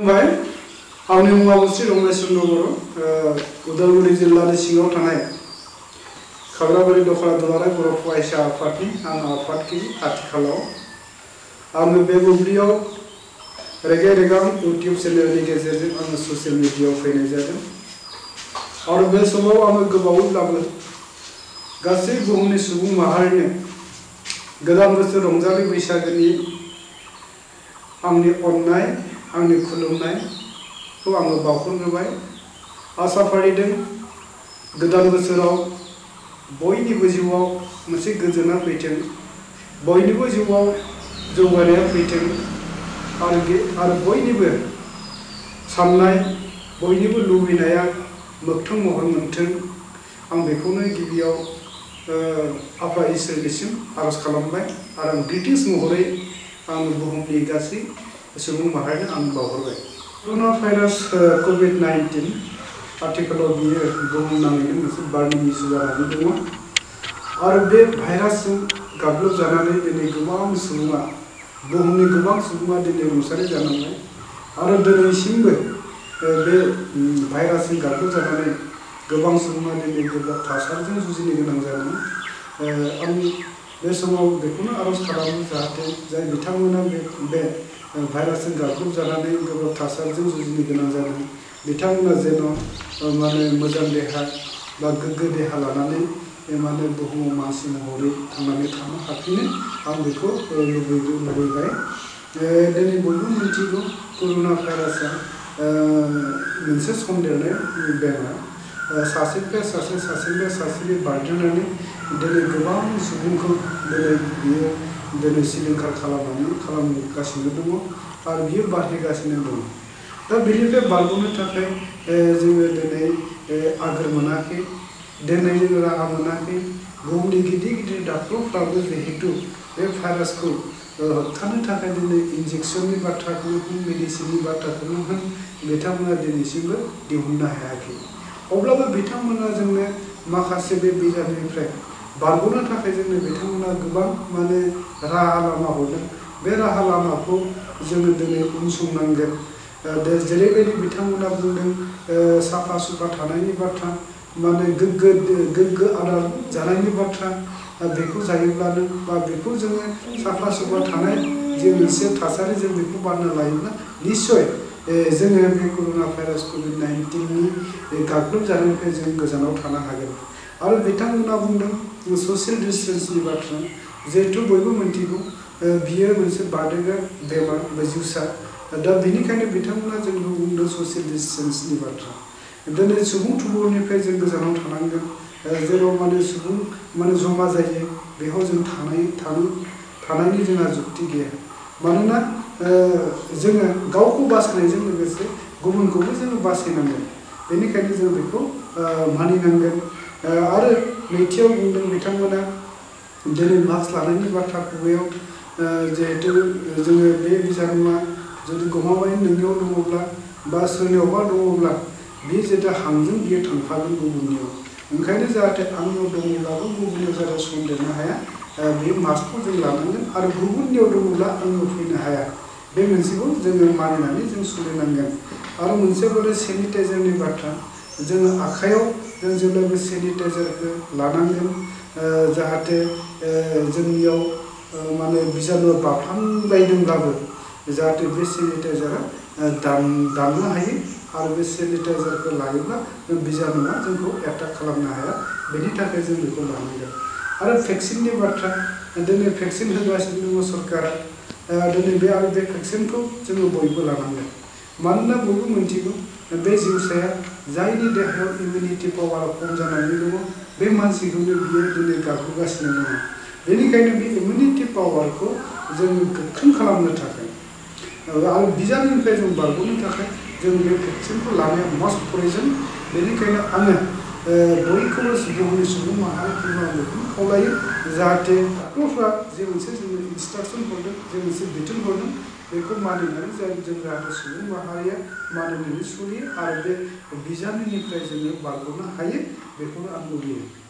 खुलुमबाय आंनि मुङा मुस्रि रमेशचन्द्र बर' उदालगुरि जिल्लानि सिङाव थानाय खाग्राबारि दखला दुलाराय बर' फरायसा आफादनि आं आफादगिरि आथिखालाव आङो बे बुब्लियाव रेगे रेगां इउटिउब चेनेलनि गेजेरजों आङो ससियेल मिडियायाव फैनाय जादों आरो बे समाव आङो गोबावैब्लाबो गासै बुहुमनि सुबुं माहारिनो गोदान बोसोर रंजालि बैसागोनि आंनि अननाय आंनि खुलुमनायखौ आङो बावहरग्रोबाय आसा फारिदों गोदान बोसोराव बयनिबो जिउआव मोनसे गोजोना फैथों बयनिबो जिउआव जौगानाया फैथों आरो बयनिबो साननाय बयनिबो लुबैनाया मोगथां महर मोनथों आं बेखौनो गिबियाव आफा इसोरनिसिम आरज खालामबाय आरो आं ग्रिटिंस महरै आं बुहुमनि गासै सुबुं माहारिनो आं बावहरबाय कर'ना भाइरास COVID-19 आथिखालाव बियो बुहुमनाङैनो मोनसे बार्निं इस्यु जानानै दङ आरो बे भाइरासजों गाग्लोबजानानै दिनै गोबां सुबुङा बुहुमनि गोबां सुबुङा दिनै रुंसारि जानांबाय आरो दिनैसिमबो बे भाइरासजों गाग्लोबजानानै गोबां सुबुङा दिनै गोब्राब थासारिजों जुजिनो गोनां जादों आं बे समाव बेखौनो आरज खालामो जाहाथे जाय बिथांमोना बे भाइरासजों गाग्लोबजानानै गोब्राब थासारिजों जुजिनो गोनां जादों बिथांमोना जेन' माने मोजां देहा बा गोग्गो देहा लानानै माने बुहुमाव मानसि महरै थांनानै थानो हाफिनो आं बेखौ लुबैबाय दिनै बयबो मिथिगौ कर'ना भाइरासआ मोनसे सन्देरनाय बेमार सासेनिफ्राय सासे बारदेरनानै दिनै गोबां सुबुंखौ दिनै सिलिंखार खालामगासिनो दङ आरो बियो बारहोगासिनो दङ दा बेनिफ्राय बारग'नो थाखाय जोङो दिनै आगोर मोनाखै दिनै जोङो राहा मोनाखै बुहुमनि गिदिर डक्टरफ्राबो जिहेतु बे भाइरासखौ होबथानो थाखाय दिनै इन्जेक्सननि बाथ्राखौनो होन मेडिसिननि बाथ्राखौनो होन बिथांमोना दिनैसिमबो दिहुननो हायाखै अब्लाबो बिथांमोना जोंनो माखासे बे बिजानुनिफ्राय बारग'नो थाखाय जोंनो बिथांमोना गोबां माने राहा लामा हरदों बे राहा लामाखौ जोङो दिनै उनसंनांगोन जेरैबायदि बिथांमोना बुंदों साफा सुफा थानायनि बाथ्रा माने गोग्गो आदार जानायनि बाथ्रा बेखौ जायोब्लानो बा बेखौ जोङो साफा सुफा थानाय जे मोनसे थासारि जों बेखौ बानायना लायोब्ला निस्सय जोङो बे कर'ना भाइरास COVID-19नि गाग्लोबजानायनिफ्राय जों गोजानाव थानो हागोन आरो बिथांमोना बुंदों ससियेल डिस्टेन्सनि बाथ्रा जिहेथु बयबो मिथिगौ बियो मोनसे बारदेरग्रा बेमार बा जिउसा दा बेनिखायनो बिथांमोना जोंखौ बुंदों ससियेल डिस्टेन्सनि बाथ्रा दिनै सुबुं थुबुरनिफ्राय जों गोजानाव थानांगोन जेराव माने सुबुं माने जमा जायो बेयाव जों थानायनि जोंहा जुक्ति गैया मानोना जोङो गावखौ बासायनायजों लोगोसे गुबुनखौबो जोङो बासायनांगोन बेनिखायनो जों बेखौ मानिनांगोन आरो नैथियाव बुंदों बिथांमोना दिनै मास्क लानायनि बाथ्रा खुगायाव जिहेतु जोङो बे बिजानुआ जुदि गमामायै नोंनियाव दङब्ला बा सोरनियावबा दङब्ला बे जेथा हांजों बियो थांफागोन गुबुननियाव ओंखायनो जाहाथे आंनियाव दङब्लाबो गुबुननियाव जाहाथे सन्देरनो हाया बे मास्कखौ जों लानांगोन आरो गुबुननियाव दङब्ला आंनियाव फैनो हाया बे मोनसेखौ जोङो मानिनानै जों सोलिनांगोन आरो मोनसे बोरै सेनिटाइजारनि बाथ्रा जोङो आखाइयाव जों जेब्लाबो सेनिटाइजारखौ लानांगोन जाहाथे जोंनियाव माने बिजानुआ बाफ्लांबायदोंब्लाबो जाहाथे बे सेनिटाइजारा दाननो हायो आरो बे सेनिटाइजारखौ लायोब्ला बिजानुआ जोंखौ एटाक खालामनो हाया बेनि थाखाय जों बेखौ लानांगोन आरो भेक्सिननि बाथ्रा दिनै भेक्सिन होगासिनो दङ सरकारा दिनै बे भेक्सिनखौ जोङो बयबो लानांगोन मानोना बयबो मिथिगौ बे जिउसाया जायनि देहायाव इमिउनिटि पावारा खम जानानै दङ बे मानसिखौनो बियो दिनै गाग्लोबगासिनो दङ बेनिखायनो बे इमिउनिटि पावारखौ जों गोख्रों खालामनो थाखाय आरो बिजानुनिफ्राय जों बारग'नो थाखाय जों बे भेक्सिनखौ लानाया मास्ट प्रयजन बेनिखायनो आङो बयखौबो बुहुमनि सुबुं माहारिफोरखौ आं बेखौनो खावलायो जाहाथे डक्टरफ्रा जे मोनसे जोंनो इन्सट्राकसन हरदों जे मोनसे बिथोन हरदों बेखौ मानिनानै जों जाहाथे सुबुं माहारिया मानिनानै सोलियो आरो बे बिजानुनिफ्राय जोङो बारग'नो हायो बेखौनो आं लुबैयो